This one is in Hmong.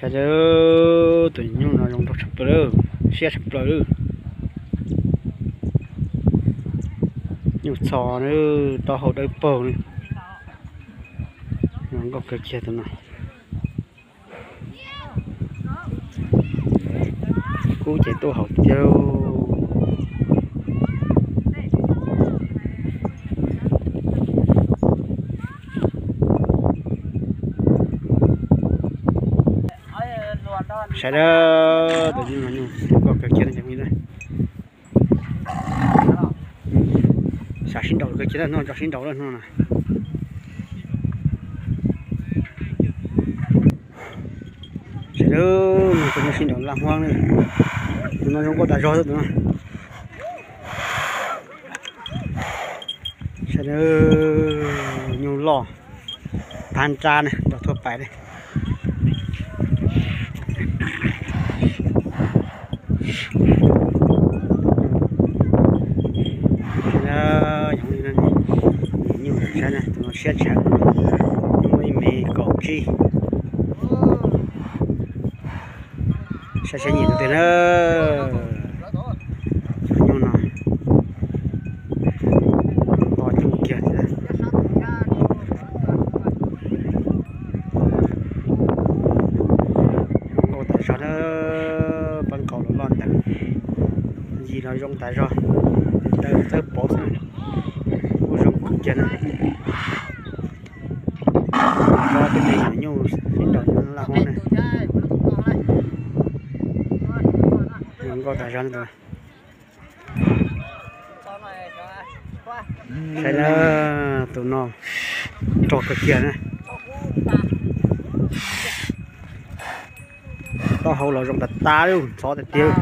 Saib, tus nyuj no zoo nraug tshaj plaws, siab tshaj plaws. Nyuj txho, taub hau dawb paug, zoo nkauj kawg kiag tus no. Kub ces tuaj hauv tiag. Saib, tus nyuj no zoo nkauj kawg kiag no. Xav sib nraus kawg kiag no, tso sib nraus lawm no na. Saib, tus no sib nraus laj huab na. Tus no zoo nkauj tas zog tus no. Saib, nyuj loj, phab nrab na, nrau thuaj pais li. Saib, nyuj saib na, tus no siab tshaj, muaj ib mev kaum tsib. Saib siab nyiam tus twg na. Cov nyuj no to coob kiag thiab. Zoo nkauj tas zog na, pab nqaus los loj ntev, yig los zoo tas zog, taw txawb pov xwb, kuj zoo kawg kiag na. Zov tej me nyuam nyuj sib nraus laj huab na. Zoo nkauj tas zog na. Saib na, tus no nrog kawg kiag na. Taub hau los zoo tas tas li, ntxhov tiag tiag.